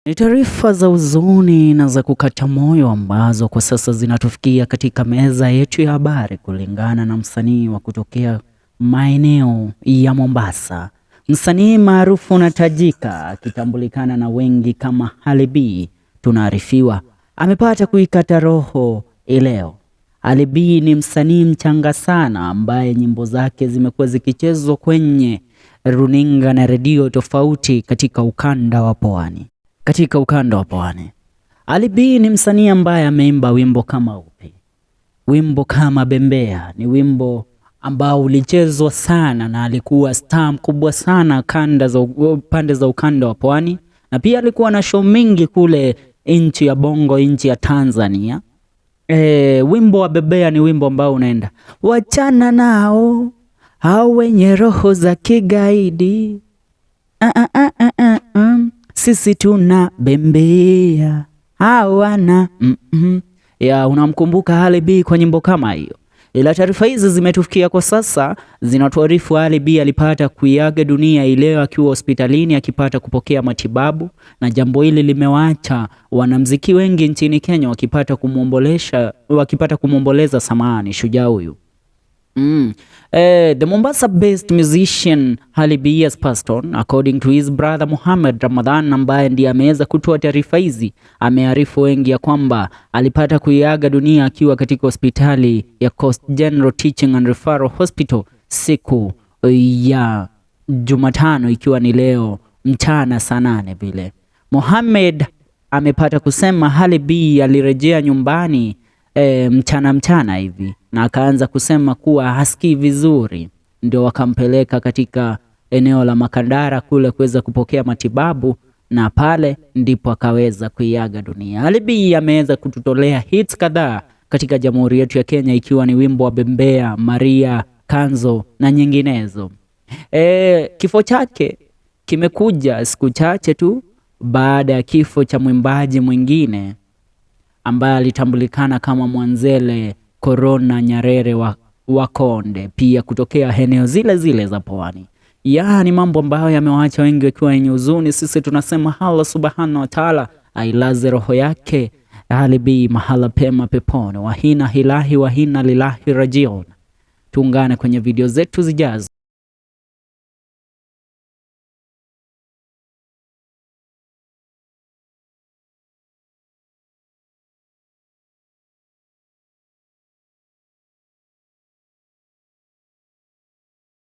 Ni taarifa za huzuni na za kukata moyo ambazo kwa sasa zinatufikia katika meza yetu ya habari, kulingana na msanii wa kutokea maeneo ya Mombasa, msanii maarufu na tajika akitambulikana na wengi kama Ali B. Tunaarifiwa amepata kuikata roho ileo. Ali B ni msanii mchanga sana ambaye nyimbo zake zimekuwa zikichezwa kwenye runinga na redio tofauti katika ukanda wa pwani. Katika ukanda wa pwani, Ali B ni msanii ambaye ameimba wimbo kama upi? Wimbo kama Bembea ni wimbo ambao ulichezwa sana na alikuwa star mkubwa sana kanda za pande za ukanda wa pwani, na pia alikuwa na show mingi kule nchi ya Bongo, nchi ya Tanzania. Wimbo wa Bembea ni wimbo ambao unaenda wachana nao hao wenye roho za kigaidi, ah, ah, ah, ah, ah, ah. Sisi tuna bembea hawana mm. Ya, unamkumbuka Ali B kwa nyimbo kama hiyo. Ila taarifa hizi zimetufikia kwa sasa zinatuarifu Ali B alipata kuiaga dunia ileo akiwa hospitalini akipata kupokea matibabu, na jambo hili limewaacha wanamziki wengi nchini Kenya wakipata kumwombolesha, wakipata kumwomboleza samani shujaa huyu. The Mombasa-based musician Ali B has passed on according to his brother Muhammad Ramadhan ambaye ndiye ameweza kutoa taarifa hizi. Amearifu wengi ya kwamba alipata kuiaga dunia akiwa katika hospitali ya Coast General Teaching and Referral Hospital siku ya Jumatano, ikiwa ni leo mchana saa 8 vile. Muhammad amepata kusema Ali B alirejea nyumbani mchana mchana hivi na akaanza kusema kuwa hasikii vizuri, ndio wakampeleka katika eneo la Makadara kule kuweza kupokea matibabu na pale ndipo akaweza kuiaga dunia. Ali B ameweza kututolea hits kadhaa katika jamhuri yetu ya Kenya, ikiwa ni wimbo wa Bembea, Maria, Kanzo na nyinginezo. Kifo chake kimekuja siku chache tu baada ya kifo cha mwimbaji mwingine ambaye alitambulikana kama Mwanzele Corona Nyerere wa Konde, pia kutokea eneo zile zile za pwani. Yaani mambo ambayo yamewaacha wengi wakiwa wenye huzuni. Sisi tunasema Allah subhanahu wa ta'ala ailaze roho yake Ali B mahala pema peponi. Wa inna ilahi wa inna lillahi rajiun. Tuungane kwenye video zetu zijazo.